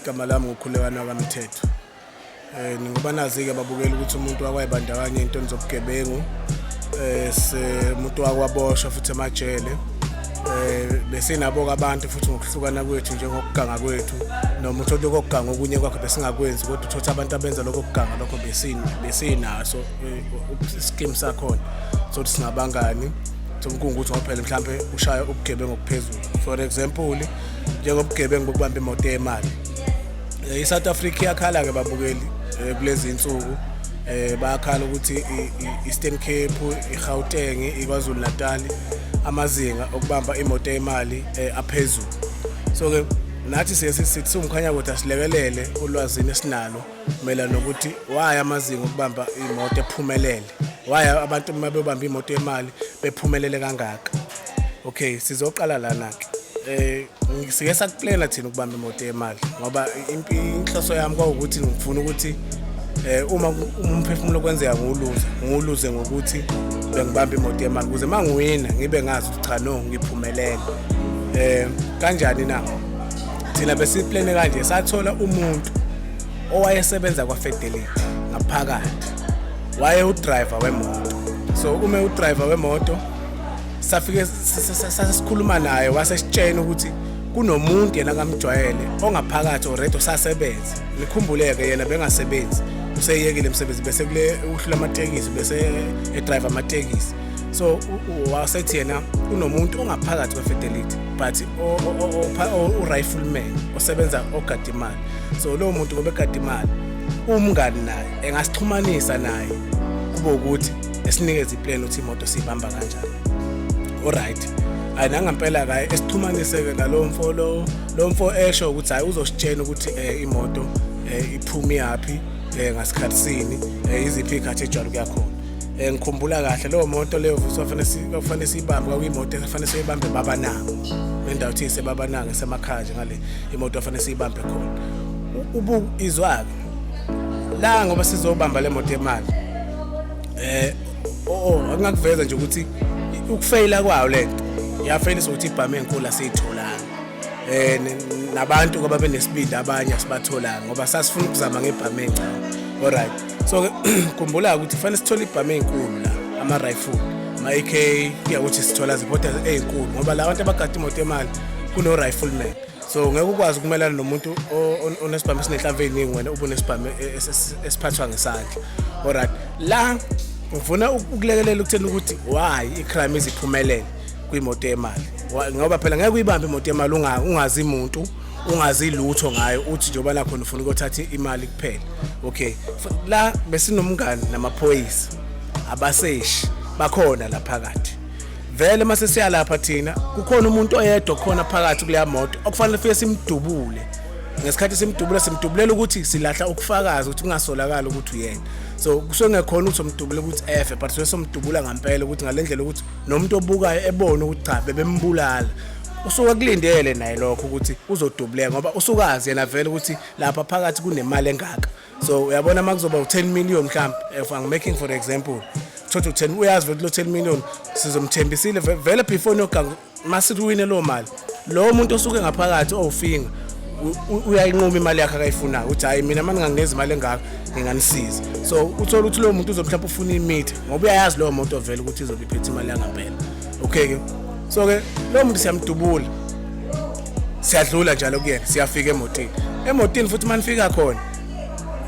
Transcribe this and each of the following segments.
Igama lami nguKhulekani wakaMthetho. Ngoba nazi-ke babukela ukuthi umuntu wakwayibandakanya ey'ntweni zobugebengu, umuntu wakwaboshwa futhi emajele. Besinabo-ke abantu futhi ngokuhlukana kwethu njengokuganga kwethu, noma uthole lokho kuganga okunye kwakho besingakwenzi, kodwa uthole abantu abenza lokho kuganga lokho besinaso iskim sakhona sokuthi singabangani. Kungukuthi ngoba phela mhlampe ushaya ubugebengu obuphezulu, for example njengobugebengu bokubamba imoto yemali. I-South Africa iyakhala-ke babukeli, kulezi insuku bayakhala ukuthi i-Eastern Cape, i-Gauteng, iKwaZulu Natal, amazinga okubamba imoto yemali aphezulu. So-ke nathi siye sithi siwumkhanyakude asilekelele ulwazini esinalo mayelana nokuthi why amazinga okubamba imoto ephumelele, why abantu uma bebamba imoto yemali bephumelele kangaka. Okay, sizoqala lana-ke. Sike sakuplana thina ukubamba imoto yemali, ngoba inhloso yami kwawukuthi ngifuna ukuthi uma umphefumulo kwenzeka ngiwuluze, ngiwuluze ngokuthi bengibamba imoto yemali, ukuze uma ngiwina ngibe ngazi ukuthi cha, no, ngiphumelele. Kanjani na? Thina besiplane kanje, sathola umuntu owayesebenza kwa-Fidelity ngaphakathi, waye udriver wemoto. So uma udriver wemoto, safike sasikhuluma naye, wasesitshena ukuthi kunomuntu yena akamjwayele ongaphakathi already osasebenza. Nikhumbuleke, yena bengasebenzi, useyekile emsebenzi, bese kule uhlula amatekisi, bese edrive amatekisi. So wasethi yena kunomuntu ongaphakathi kwe-Fidelity, but u-rifleman osebenza ogada imali. So lowo muntu, ngoba egada imali, umngani naye, engasixhumanisa naye kube ukuthi esinikeze iplan ukuthi imoto siyibamba kanjani. Alright, hayi, nangampela ke esixhumanise-ke nalowo mfo lo. Lo mfo esho ukuthi hayi, uzositshena ukuthi imoto iphuma yaphi, ngasikhathi sini, iziphi iy'khathi ejwayele ukuya khona. Ngikhumbula kahle leyo moto leyo kufanele siyibambe, kwakuyimoto efanele siyibambe Babanango, nendawo ethi iseBabanango esemakhaya nje ngale, imoto afanele siyibambe khona. Ubu izwa-ke la, ngoba sizobamba le moto yemali, oh, akungakuveza nje ukuthi ukufeyila kwayo lento yafeyilisa ukuthi ibhamu enkulu asiyitholanga, nabantu ngoba benesibindi abanye asibatholanga, ngoba sasifuna ukuzama ngebhamu encane. Alright, so ke khumbula ukuthi kufanele sithole ibhamu enkulu la, ama-rifle, ama-AK, kuya ukuthi sithola ziphoda ey'nkulu, ngoba la bantu abagada imoto yemali kuno-rifleman, so ngeke ukwazi ukumelana nomuntu onesibhamu esinenhlamvu ey'ningi, wena ube unesibhamu esiphathwa ngesandla. Alright, la ngifuna ukulekelela ukutheni ukuthi why i-crime iziphumelele kwimoto yemali. Ngoba phela ngeke uyibambe imoto yemali ungazi umuntu, ungazi lutho ngayo, uthi njengoba nakhona ufuna ukuyothatha imali kuphela. Okay, la besinomngani namaphoyisa, abaseshi bakhona la phakathi vele. Mase siyalapha thina, kukhona umuntu oyedwa khona phakathi kuleya moto okufanele fike simdubule. Ngesikhathi simdubula, simdubulela ukuthi silahla ukufakaza ukuthi kungasolakala ukuthi uyena. So kusuke kungekhona ukuthi somdubule ukuthi efe, but suke somdubula ngampela ukuthi ngale ndlela ukuthi nomuntu obukayo ebone ukuthi cha, bebembulala. Usuke kulindele naye lokho ukuthi uzodubuleka, ngoba usukazi yena vele ukuthi lapha phakathi kunemali engaka. So uyabona, uma kuzoba u-10 million mhlawumbe, if I'm making for example, thothi u-10, uyazi vele lo 10 million sizomthembisile vele before niyoganga. Masiwine leyo mali, lo muntu osuke ngaphakathi owufinga uyayinquma imali yakhe akayifunayo, uthi hayi, mina uma ningangineza imali engaka nginganisiza. So uthola ukuthi lowo muntu uzobe mhlawumbe ufuna imitha, ngoba uyayazi leyo moto vele ukuthi izobe iphethe imali yangampela. Okay-ke, so-ke lowo muntu siyamdubula, siyadlula njalo kuyena, siyafika emotini. Emotini futhi uma nifika khona,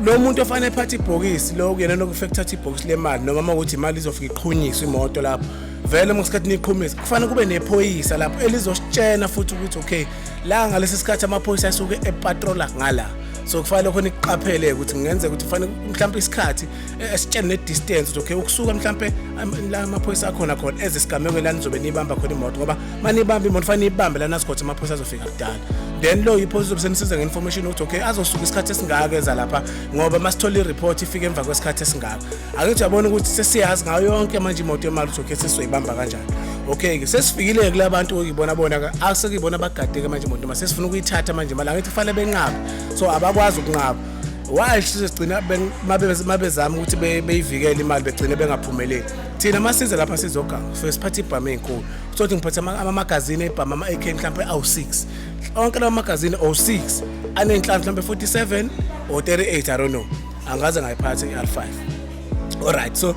lo muntu ofanele ephathe ibhokisi lo kuyena nokufika kuthatha ibhokisi lemali, noma uma kuthi imali izofika iqhunyiswe imoto lapho vele, uma ngesikhathi niqhumisa kufanele kube nephoyisa lapho elizositshena futhi ukuthi okay, la ngalesi sikhathi amaphoyisa asuke epatrola ngala. So kufanele khona ikuqaphele ukuthi kungenzeka ukuthi kufanele mhlawumbe isikhathi esitshene ne-distance ukuthi okay, ukusuka mhlawumbe la amaphoyisa akhona khona ezesigamekweni la nizobe niyibamba khona imoto, ngoba uma niyibamba imoto kufanele niyibambe la nazi khona amaphoyisa azofika kudala. Then lo iphoyisa uzobe senisiza nge-information ukuthi okay, azosuka isikhathi esingaka eza lapha, ngoba uma sithola i-report ifike emva kwesikhathi esingaka. Ake uyabona ukuthi sesiyazi ngayo yonke manje imoto yemali ukuthi okay, sesizoyibamba kanjani. Okay-ke, sesifikile kula bantu okuyibona bona, asekuyibona bagadeke manje imoto, mase sifuna ukuyithatha manje imali. Angithi kufanele benqabe? So abakwazi ukunqaba. Why sigcina mabezama ukuthi beyivikele imali, begcine bengaphumeleli? Thina masize lapha sizoganga, so siphathe ibhamu ey'nkulu. Uthole ngiphathe amamagazini ebhamu, ama-AK mhlawumpe awu-6. Onke lawo magazini awu-6 aney'nhlamvu mhlawumpe 47 or 38, I don't know, angaze ngayiphatha i-R5. Alright, so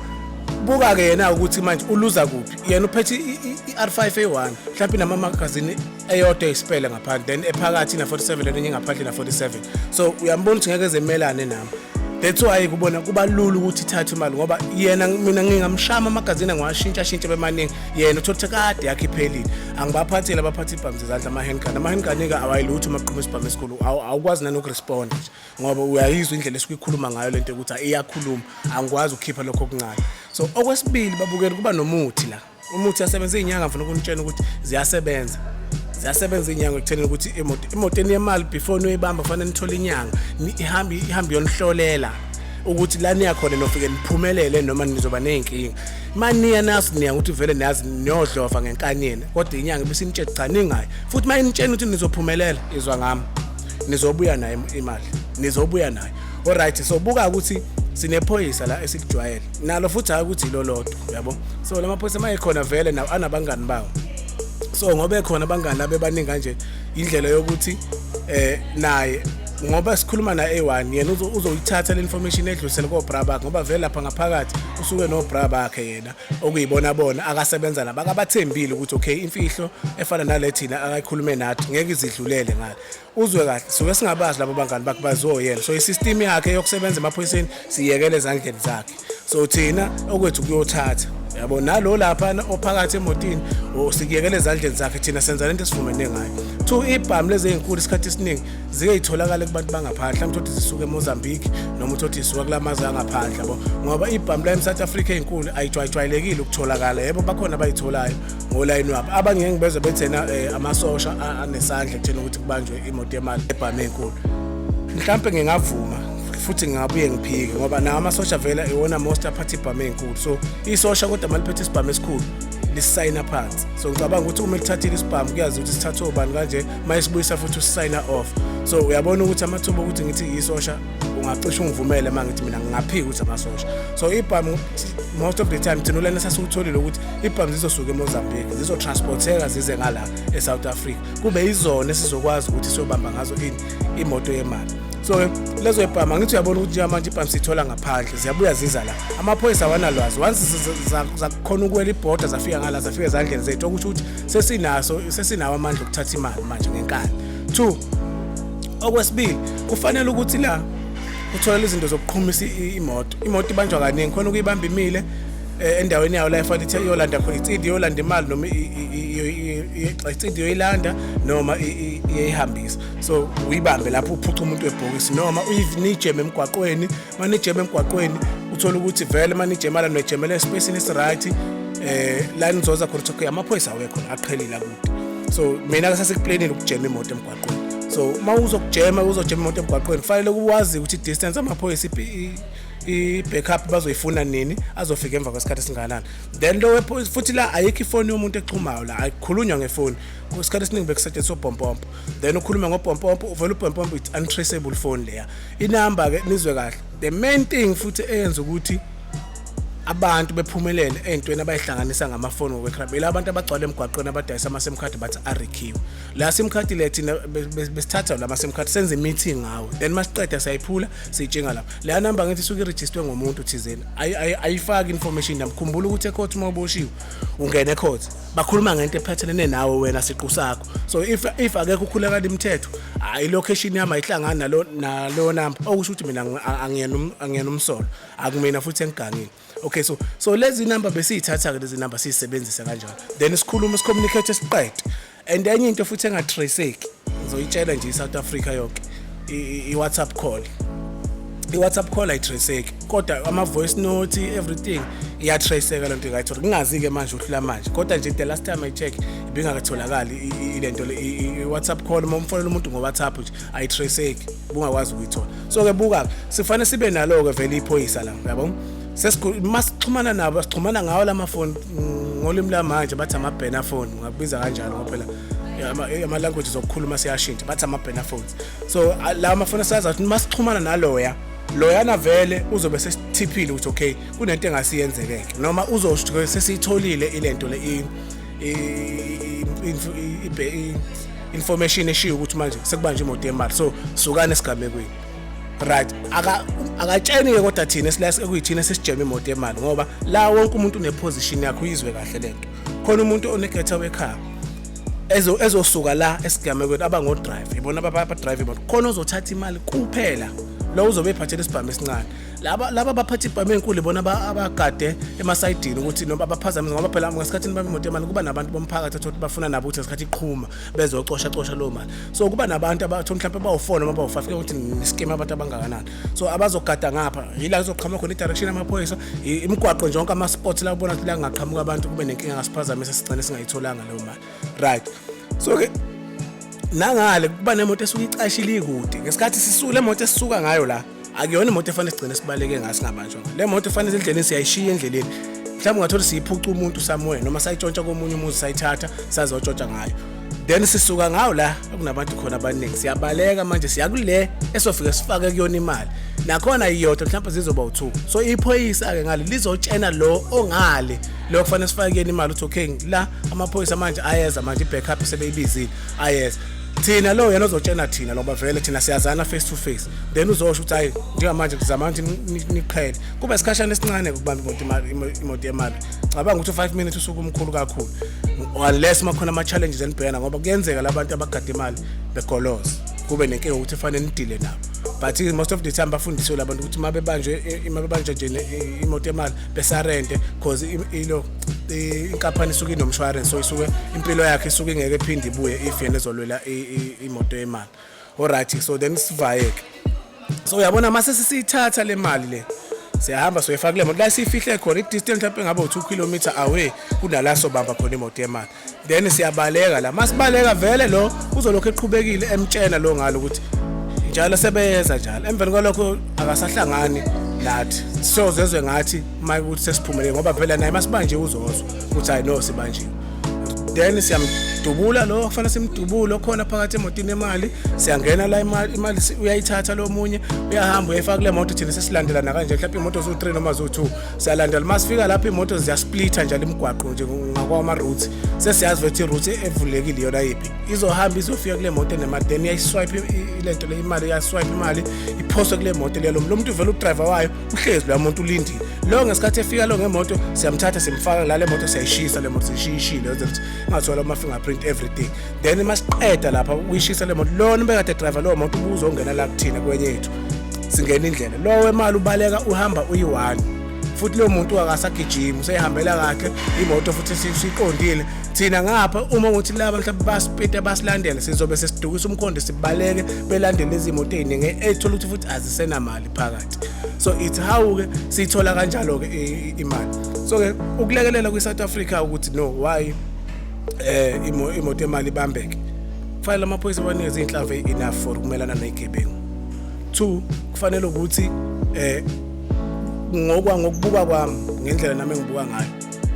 buka-ke yena ukuthi manje uluza kuphi. Yena uphethe i-R5 eyi-1, mhlawumpe inamamagazini eyodwa eyisipele ngaphandle, then ephakathi ina-47, lena enye ngaphandle ina-47. So uyambona ukuthi ngeke zemelane nami. That's why kubona kuba lula ukuthi ithathe imali, ngoba yena mina ngingamshama amagazini, ngiwashintsha shintshe bemaningi. Yena uthola ukuthi kade yakhe iphelile. Angibaphatheli abaphatha ibhamu zezandla, ama-handgun. Ama-handgun-ke awayilutho uma kuqhuma isibhamu esikhulu. Awukwazi nanokuresponda nje, ngoba uyayizwa indlela esuke ikhuluma ngayo lento yokuthi iyakhuluma. Angikwazi ukukhipha lokho okuncane. So okwesibili, babukeli, kuba nomuthi la. Umuthi uyasebenza. Iy'nyanga, ngifuna ukunitshela ukuthi ziyasebenza, ziyasebenza iy'nyanga ekuthenini ukuthi imoto, emotweni yemali, before niyoyibamba kufanele nithole inyanga, ihambe ihambe iyonihlolela ukuthi la niya khona nofike niphumelele noma nizoba ney'nkinga. Ma niya naso, niya ukuthi vele niyazi niyodlova ngenkanini, kodwa inyanga ibise initshela, cha, ningayi. Futhi uma initshela ukuthi nizophumelela, izwa ngami, nizobuya nayo imali, nizobuya nayo. Alright, so buka ukuthi sinephoyisa la esilijwayele nalo futhi, hayi ukuthi ilo lodwa, yabo. So la maphoyisa uma ekhona vele nawo anabangani bawo. So ngoba ekhona abangani labo ebaningi kanje, indlela yokuthi naye, ngoba sikhuluma na A1, yena uzoyithatha le information edlulisele kobra bakhe, ngoba vele lapha ngaphakathi usuke nobra bakhe yena, okuyibona bona akasebenza nabo, akabathembile ukuthi okay, imfihlo efana nale thina akayikhulume nathi ngeke izidlulele ngale. Uzwe kahle, suke singabazi labo bangani bakhe, baziwo yena. So isystem yakhe yokusebenza emaphoyiseni siyekele ezandleni zakhe. So thina okwethu kuyothatha, yabo, nalo lapha ophakathi emotini sikuyekele ezandleni zakhe. Thina senza lento esivumene ngayo. Two, ibhamu lezi ey'nkulu isikhathi esiningi zike y'tholakale kubantu bangaphandle, mhlawumbe uthi zisuka eMozambique noma uthi zisuka kula mazwe angaphandle, yabo, ngoba ibhamu la eSouth Africa ey'nkulu ayijwayejwayelekile ukutholakala. Yebo, bakhona abayitholayo ngolayini wabo. Abanye ngibezwe bethena amasosha anesandla ekutheni ukuthi kubanjwe imoto yemali ebhamu enkulu. Mhlampe ngingavuma futhi ngingabuye ngiphike, ngoba nawo amasosha vele iwona most aphatha ibhamu ey'nkulu. So isosha kodwa maliphethe isibhamu esikhulu lisayina phansi. So ngicabanga ukuthi uma lithathile isibhamu, kuyazi ukuthi sithathe obani kanje, uma isibuyisa futhi usayina off. So uyabona ukuthi amathuba okuthi ngithi isosha, ungacishe ungivumele uma ngithi mina ngingaphika ukuthi amasosha. So ibhamu, most of the time thina ulana sasiwutholile ukuthi ibhamu zizosuka eMozambique, zizotransporteka zize ngala eSouth Africa, kube yizona esizokwazi ukuthi siyobamba ngazo ini, imoto yemali. So lezo ibhamu, angithi uyabona ukuthi njengamanje ibhamu siyithola ngaphandle, ziyabuya ziza la, amaphoyisa awanalwazi. Once zakhona ukuwela ibhoda, zafika ngala, zafika ezandleni zethu, okusho ukuthi sesinaso, sesinawo amandla okuthatha imali manje ngenkani. Two, okwesibili, kufanele ukuthi la uthola izinto zokuqhumisa imoto. Imoto ibanjwa kaningi khona ukuyibamba imile endaweni yayo la efanele ithi iyolanda khona, it's either iyolanda imali noma it's either iyoyilanda noma iyayihambisa. So uyibambe lapho, uphuca umuntu webhokisi noma nijeme emgwaqweni. Uma nijeme emgwaqweni, uthola ukuthi vele uma nijemala, nojemela espacini esiright la nizoza khona ukuthi okay, amaphoyisa awekho la, aqhelile, akude. So mina ke sasikuplanile ukujema imoto emgwaqweni. So uma uzokujema, uzojema imoto emgwaqweni, kufanele uwazi ukuthi i-distance amaphoyisa, i-backup bazoyifuna nini, azofika emva kwesikhathi esingakanani. Then lo futhi la ayikho ifoni yomuntu exhumayo la, ayikhulunywa ngefoni. Isikhathi esiningi bekusetshenziswa ubhompompo, then ukhulume ngobhompompo, uvele ubhompompo, it's untraceable phone leya inamba ke. Nizwe kahle, the main thing futhi eyenza ukuthi abantu bephumelele ey'ntweni abayihlanganisa ngamafoni ngokwe-crime, ila abantu abagcwala emgwaqweni abadayisa ama-sim card, bathi arikhiwe la sim card le. Thina besithatha la ma-sim card, senze i-meeting ngawo, then masiqeda siyayiphula, siyitshenga lapho leya number. Ngithi isuke irejistwe ngomuntu thizeni, ayifaki information nami. Khumbula ukuthi ecourt uma uboshiwe, ungena ecourt, bakhuluma ngento ephathelene nawe wena siqu sakho. So if akekho ukhulekela imithetho, hayi, ilocation yami ayihlangani nalo number, okusho ukuthi mina angiyena umsolo, akumina futhi engigangile. Okay, so lezi number besiyithatha ke, lezi number siyisebenzise kanjalo, then sikhulume, sicommunicate, siqede. And enye into futhi engatraceki, ngizoyitshela nje iSouth Africa yonke, i-WhatsApp call. I-WhatsApp call ayitraceki, kodwa ama-voice note, everything iyatraceka. Lento ingayithola, kungazi-ke manje uhlula manje, kodwa nje the last time I check ibingakatholakali ilento le, i-WhatsApp call. Uma umfonela umuntu ngo-WhatsApp nje, ayitraceki, bungakwazi ukuyithola. So-ke buka, sifanele sibe nalo-ke vele iphoyisa la, yabo. Masixhumana nabo, sixhumana ngawo lamafoni, ngolimi lamanje bathi ama-burner phone, ungakubiza kanjalo, ngoba phela Ama-languages okukhuluma siyashintsha, bathi ama-burner phones. So la mafoni siyazi ukuthi masixhumana naloya loyana vele uzobe sesithiphile ukuthi okay, kunento engasiyenzekeke, noma uzosho sesiyitholile ilento le information eshiyo ukuthi manje sekubanjwe imoto yemali, so sukani esigamekweni, right? Akatsheni-ke, kodwa thina esila ekuyithina sesijeme imoto yemali, ngoba la wonke umuntu une-position yakhe. Uyizwe kahle lento. Khona umuntu one-getaway car ezosuka la esigamekweni, abango-drive ibona aba-drive imoto. Khona ozothatha imali kuphela, lo uzobe ephathele isibhamu esincane. Laba abaphatha ibhamu enkulu ibona abagade emasayidini ukuthi noma abaphazamisa, ngoba phela ngesikhathini bamba imoto yemali kuba nabantu bomphakathi athola ukuthi bafuna nabo ukuthi ngesikhathi iqhuma bezocosha cosha leyo mali. So kuba nabantu abathola mhlawumbe bawu-4 noma bawu-5 ke ukuthi niskeme abantu abangakanani, so abazogada ngapha. Yila kuzoqhamuka khona i-direction yamaphoyisa, imigwaqo nje, wonke ama-spots la ubona ukuthi la kungaqhamuka abantu kube nenkinga ngasiphazamisa, sigcine singayitholanga leyo mali, right? So-ke nangale kuba nemoto esuke icashile ikude. Ngesikhathi sisuka, le moto esisuka ngayo la akuyona imoto efanele sigcine sibaleke ngayo singabanjwa. Le moto efanele endleleni siyayishiya endleleni. Mhlawumbe ungathola siyiphuca umuntu somewhere noma sayitshontsha komunye umuzi, sayithatha sazotshontsha ngayo, then sisuka ngawo la okunabantu khona abaningi, siyabaleka manje siya kule esofike sifake kuyona imali. Nakhona iyodwa, mhlawumbe zizoba u-2. So iphoyisa-ke ngale lizotshena lo ongale, lo kufanele sifake kuyena imali, ukuthi okay, la amaphoyisa manje ayeza manje, i-backup sebeyibizile, ayeza. Thina lo yena ozotshena thina ngoba vele thina siyazana face to face. Then uzosho ukuthi hayi, njengamanje kuzama ukuthi niqhele kube isikhashana esincane ukubamba imoto imali, imoto yemali. Cabanga ukuthi u-5 minutes usuke umkhulu kakhulu, unless makhona ama-challenges enibhekana, ngoba kuyenzeka labantu abagada imali begoloza, kube nenkinga ukuthi fanele nidile nabo. But most of the time bafundisiwe labantu ukuthi uma bebanjwe nje imoto yemali besarente, cause ilo inkampani isuke inomshwarensi, so isuke impilo yakhe isuke ingeke iphinde ibuye if yena ezolwela imoto yemali. Alright, so then sivayeke. So uyabona, mase sisiyithatha le mali le, siyahamba soyifaka kule moto la siyifihle khona, i-distance mhlawumbe ngabe u-2 km away kunala sobamba khona imoto yemali. Then siyabaleka la. Masibaleka vele lo uzolokhu eqhubekile emtshena lo ngalo ukuthi njalo sebeyeza njalo. Emveni kwalokho akasahlangani nathi, siyozezwe ngathi uma ukuthi sesiphumelele, ngoba phela naye masibanje uzozwa ukuthi hayi no, sibanjiwe. Then siyamdubula lo kufanele simdubule okhona phakathi emotini emali. Siyangena la, imali uyayithatha lo munye, uyahamba uyayifaka kule moto. Thina sesilandelana kanje, mhlawumbe imoto ziwu-3 noma ziwu-2, siyalandela. Uma sifika lapho imoto ziyasplitha njalo imigwaqo nje ngakwama-routes, sesiyazi ukuthi i-route evulekile iyona yiphi. Izohamba izofika kule moto enemali, then iyayiswipe ilento le imali, iyaswipe imali iphoswe kule moto leyo. Lo muntu vele udriver wayo uhlezi, loya muntu ulindile lo. Ngesikhathi efika lo ngemoto, siyamthatha simfaka la le moto, siyayishisa le moto, siyishiyishile yenze ukuthi ingathola ama-fingerprint, everything. Then masiqeda lapha ukuyishisa le moto, lona ubekade driver lowo moto ubuzongena la kuthina kwenye yethu, singena indlela. Lo wemali ubaleka, uhamba uyi-one futhi. Lowo muntu akasagijimi, useyihambela kahle imoto futhi siqondile thina ngapha. Uma ukuthi laba mhlawumbe basipite basilandele, sizobe sesidukisa umkhondo, sibaleke belandele lezi moto ey'ningi ethola ukuthi futhi azisenamali phakathi. So it's how-ke siyithola kanjalo-ke imali. So-ke ukulekelela kwi-South Africa ukuthi no, why imoto emali ibambeke, kufanele amaphoyisa banikeze iy'nhlamvu enough for ukumelana ney'gebengu. Two, kufanele ukuthi ngokubuka kwami, ngendlela nami engibuka ngayo,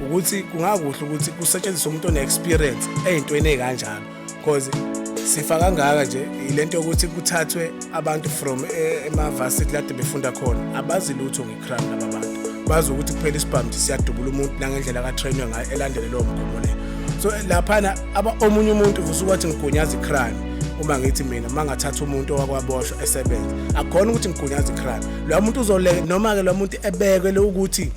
ukuthi kungakuhle ukuthi kusetshenziswe umuntu one-experience ey'ntweni ey'kanjalo, cause sifa kangaka nje ilento yokuthi kuthathwe abantu from ema-varsity lade befunda khona, abazi lutho nge-crime. Laba bantu bazi ukuthi kuphela isibhamu nje siyadubula umuntu nangendlela akatrainwe ngayo, elandele lowo mgomo leyo. So laphana omunye umuntu uvusa ukuthi ngigunyaza i-crime. Uma ngithi mina uma ngathatha umuntu owakwaboshwa esebenza, akukhona ukuthi ngigunyaza i-crime. Loya muntu uzoleke, noma-ke lo muntu ebekelwe ukuthi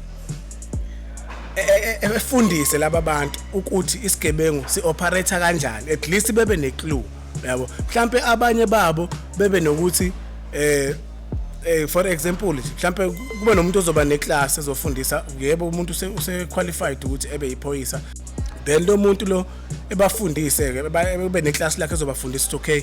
efundise laba bantu ukuthi isigebengu si-operate kanjani, at least bebe ne-clue yabo. Mhlampe abanye babo bebe nokuthi for example nje, mhlampe kube nomuntu ozoba neclass ezofundisa. Yebo, umuntu use qualified ukuthi ebe yiphoyisa, then lo muntu lo ebafundise ke, ebe neclass lakhe ezobafundisa ukuthi okay,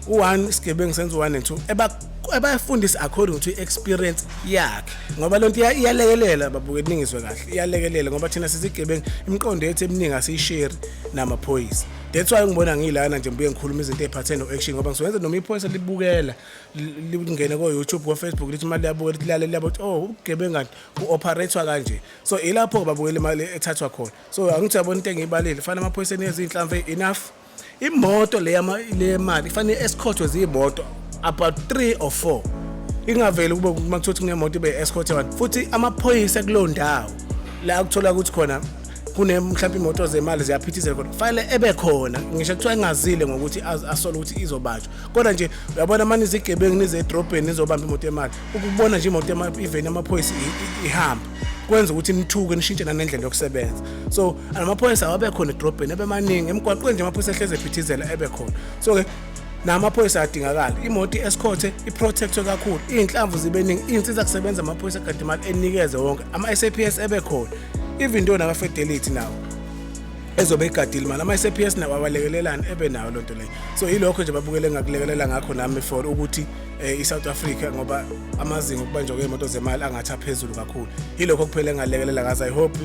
u1 isigebengu senza u1 and 2, ebafundise according to experience yakhe, ngoba lonto iyalekelela. Babuke, ningizwe kahle, iyalekelela, ngoba thina sizigebengu imiqondo yethu eminingi asiyishare namaphoyisa. That's why ngibona ngilana nje, ngibuye ngikhuluma izinto ey'phathene no-action, ngoba ngizoyenza noma iphoyisa libukela, lingene ko-YouTube, ko-Facebook, lithi imali liyabuka, lithi lalela, liyabo ukuthi oh, ubugebengu kanti ku-operate-wa kanje. So ilapho babukela imali ethathwa khona. So angithi uyabona into engiyibalile, fanele amaphoyisa enikeze iy'nhlamvu enough. Imoto le le mali ifanele escortwe ziyimoto about 3 or 4, ingaveli kube uma kuthiwa kunemoto ibe escort one. Futhi amaphoyisa kuleyo ndawo la kuthola ukuthi khona kune mhlawumbe imoto zemali ziyaphithizela khona, fanele ebe khona, ngisho kuthiwa engazile ngokuthi asole ukuthi izobanjwa. Kodwa nje uyabona, manje izigebengu nize edrobheni nizobamba imoto yemali, ukubona nje imoto iveni yamaphoyisa ihamba kwenza ukuthi nithuke, nishintshe nanendlela yokusebenza. So amaphoyisa awabe khona edrobheni, ebe maningi emgwaqweni nje, amaphoyisa ehlezi ephithizela ebe khona. So-ke namaphoyisa adingakala, imoto i-escort i-protectwe kakhulu, iy'nhlamvu zibe ningi, iy'nsiza kusebenza amaphoyisa agade imali enikeze wonke ama-SAPS ebe khona, even though nama-Fidelity nawo ezobe igadile imali, ama-SAPS nawo awalekelelani, ebe nayo loo nto leyo. So yilokho nje babukele engakulekelela ngakho nami for ukuthi i-South Africa, ngoba amazinga okubanjwa kwey'moto zemali angathi aphezulu kakhulu. Yilokho kuphela engalekelela ngazo. I hope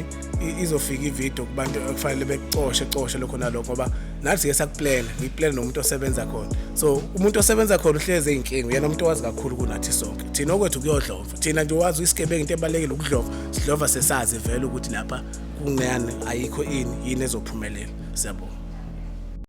izofika ividiyo kubantu ekufanele bekucoshe coshe lokho nalokho, ngoba nathi sike sakuplana, ngiyiplana nomuntu osebenza khona. So umuntu osebenza khona uhlezi eyinkinga, uyena umuntu owazi kakhulu kunathi sonke. Thina okwethu kuyodlova, thina nje wazi isigebengu, into ebalulekile ukudlova, sidlova sesazi vele ukuthi lapha kuneyani, ayikho ini yini ezophumelela. Siyabonga.